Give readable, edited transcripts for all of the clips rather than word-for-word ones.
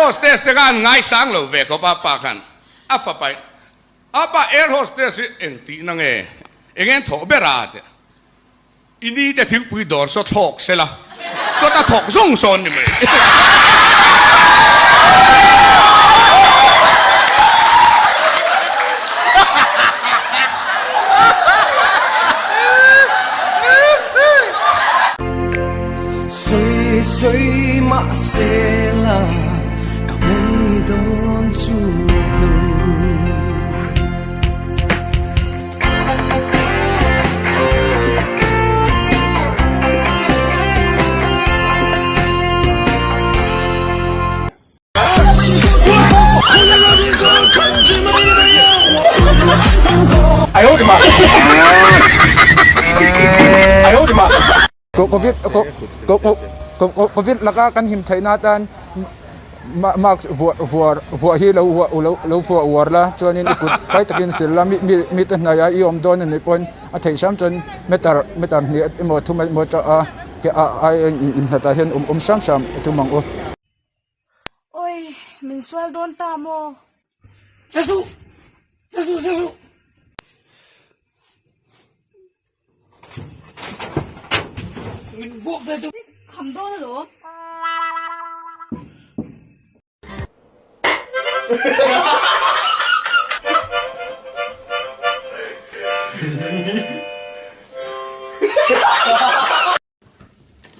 hostess te kha an ngaisang lo ve khawp a pa khan a fapa in a pa air hostess hi eng tihna nge eng nge an thawh ber a tih I ni te thingpui dawr saw thlawk sela, sawta thawk zawng sawn ni mai. Sawi sawi mahsela ka ngei dawn chu lo. Covid Covid laka kan him theihna atan mask vuah vuar vuah hi lo lo vuah uar la chuanin i kut fai takin sil la mi mi mite hnaih a i awm dawn anih pawhin a theih hram chuan meter meter hnih emaw thum emaw tah a a inhnatah hian awm awm hram hram a tum ang u. Oi, min sual dawn ta maw? Kham dawn alawm.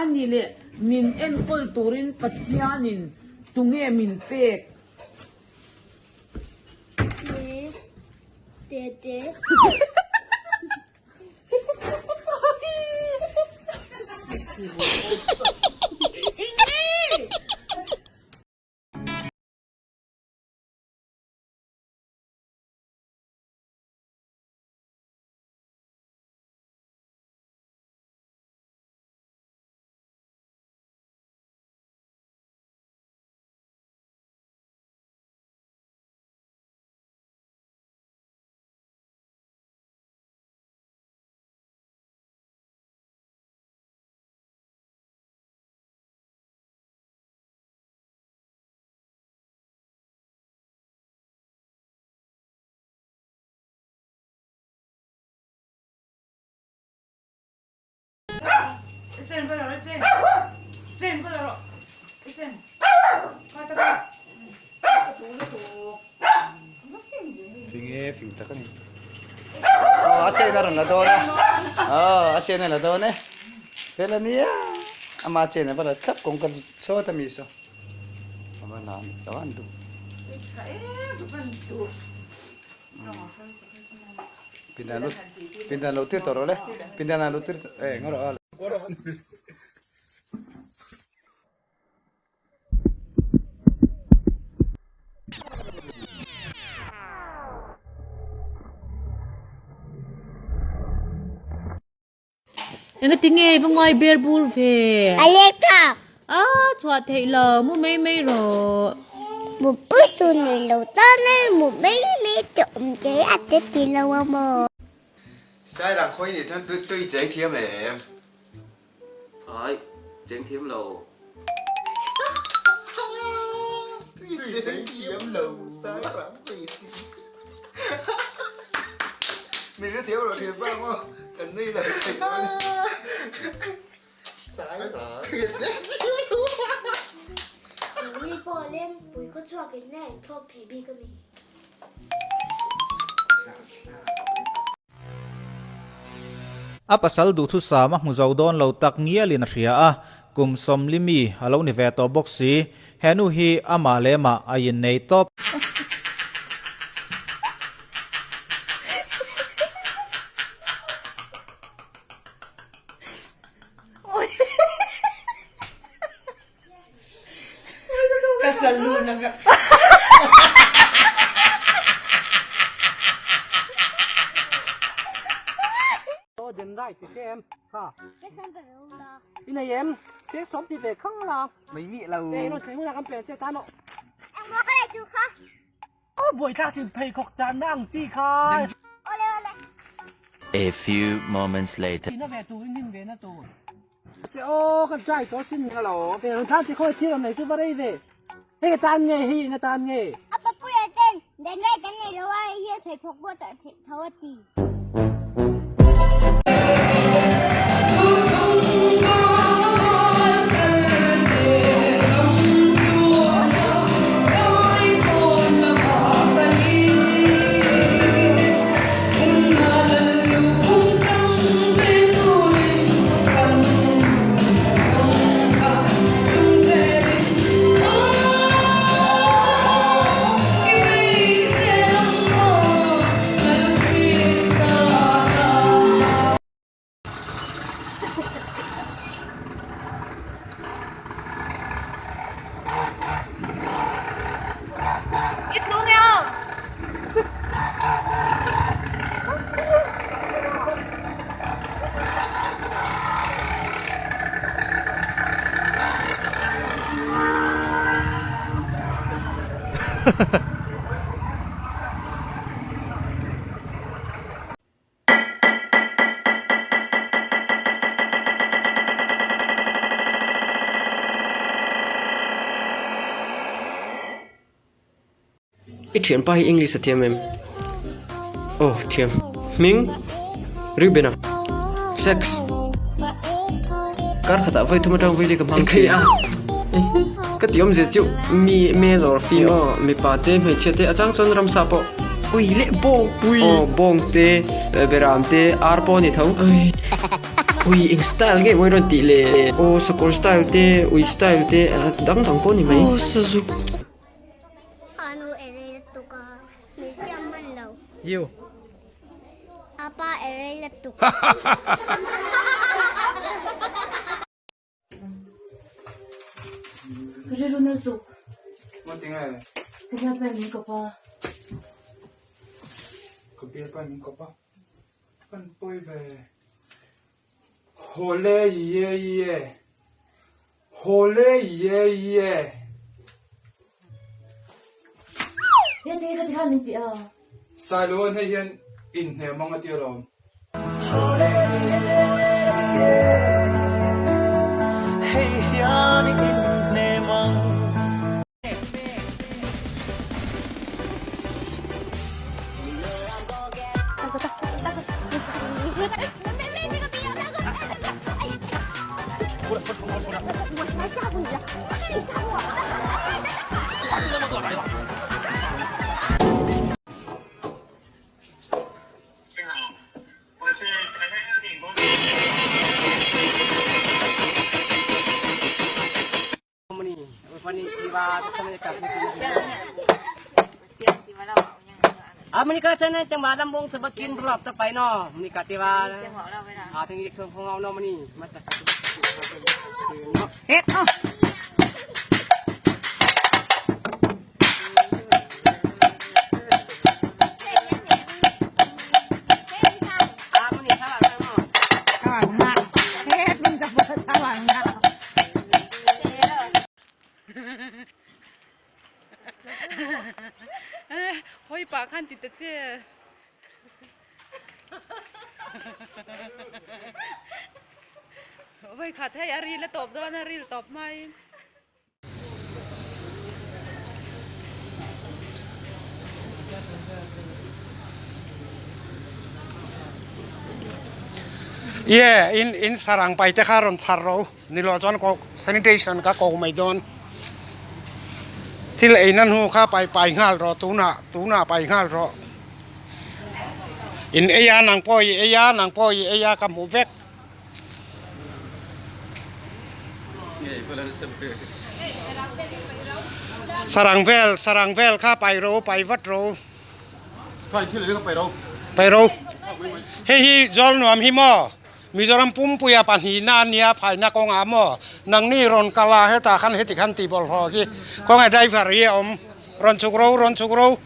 Ani leh min enkawl turin Pathianin tunge min pek? Te te. Fing e fing tak a ni. Aw a chen a rawn la dawn a. Aw a chen a la dawn e. Fel a nia. Ama chen a va la thlap kawng ka sawt a mi saw. A va la ni ka van duh. Pindan lut pindan lo tir tawh rawh le. Pindan ah lut tir eh ngaw rawh a. Enga tinge i va ngai ber bur ve? A lek thlak. A chhuah theih lo mu mai mai rawh. Mu pui tu nei lo tan e mu mai mai te awm che a te ti lo a maw. Sairang khawi nih chuan tui cheng thiam leh em? Ai, cheng thiam lo. Tui cheng thiam lo, Sairang khawi si. Mi hre thiam lo thian pa maw, kan nui lo thei lo a ni. Sairang tui cheng thiam lo. Nangni pawh lengpui khawchhuak in a inthlawk thei bik a mi? A pasal duhthusam a hmu zo dawn lo tak ngialin a hria a, kum sawmli mi a lo ni ve tawh bawk si. He nu hi amah leh mah a innei tawp. A few moments later. Che aw kan try tawh sin alo. Ve rawn thlan che khawi thil rawn nei chu va rei ve. Hei ka tan nge hi na tan nge? A papuia ten dan right an nei lo a hei hi a pheiphawk pawh chawlh theih tho a ti. I thianpa hi English a thiam em? Aw thiam. Hming? Reuben-a. Sex? Kar khatah vawi thum atang vawi li ka hmang thei a. Ka ti awmzia chu mi male or female aw mipa te hmeichhia te a chang chuan ramsa pawh ui leh bawng pui aw bawng te beram te ar pawh a ni tho ui eng style nge mawi rawn tih le aw sakawr style te ui style te dang dang pawh a ni mai aw sazuk. Anu erei lutuk a, min siam hman lo. You. Apa erei lutuk. Ka rilru na lutuk. Ngaw tinge? Ka bialpa in min kawp a. Ka bialpa in min kawp a? Kan pawi ve. Hawle iye iye. Hawle iye iye. He ti kha ti khan min ti a. Sailoan hei hian inhnem ang a ti alawm. Hei hian inhnem ang. อามันนี่ก็ใช่ในจังหวะลำวงสะบัดกินรอบต่อไปเนาะมันนี่กติว่าอาทางนี้เครื่องของเราเนาะมันนี่มาจากเฮ็ดเนาะ Hawi pah khan ti ta che. Voi khat hei a ril a tawp dawn a ril tawp hmain. Ye in in sarang pai te kha rawn chhar ro ni lo chuan ko sanitation ka ko mai dawn thil ei na hnu kha pai pai nghal rawh tunah tunah pai nghal rawh in ei a nang pawh i ei a nang pawh i ei a ka hmuh vek. Sarang vel sarang vel kha pai ro pai vat ro pai ro hei hi zawl nuam hi maw Mizoram pumpuia pahnihna a nia phaina kawngah maw nangni rawn kal a hetah khan heti khan tih bawlhhlawh hi khawnge driver hi a awm rawn chhuk ro rawn chhuk ro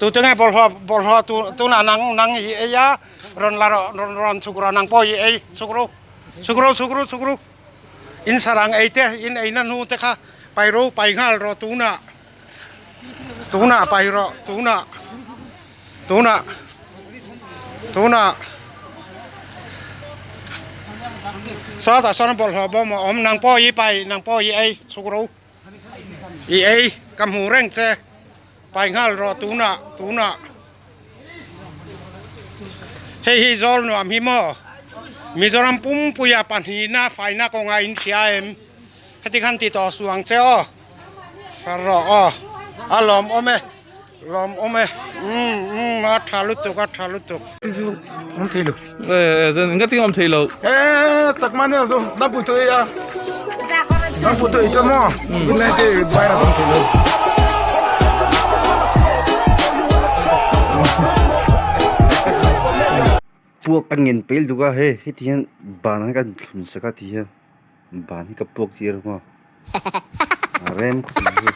tute nge bawlhhlawh bawlhhlawh tunah nang nang i ei a. Rawn la rawh, rawn rawn chhuk rawh nang pawh i ei chhuk ru, chhuk ru chhuk ru chhuk ru. In sarang ei te, in ei na hnu te kha pai ro pai nghal rawh tunah, tunah pai rawh tunah, tunah, tunah. Sawtah sawn bawlhhlawh bawm a awm nang pawh i pai nang pawh i ei chhuk ru. I ei ka hmu reng che pai nghal rawh tunah tunah hei hi zawl nuam hi maw Mizoram pumpuia pahnihna faina kawnga in hria em heti khan ti tawh suh ang che aw rawh aw a lawmawm e. Lawm awm e. Umm umm a tha lutuk a tha lutuk. Awm thei lo. Eh nga ting awm thei lo. Eh chakma ne zo na pui tu ya. Na pui tu cho mo. Ne te bai ra awm thei lo. Puak a ngen peil duk a hei heti hian ban an kan thlun sak a ti hian ban hi ka puak chiar ang aw a rem khawp mai hei.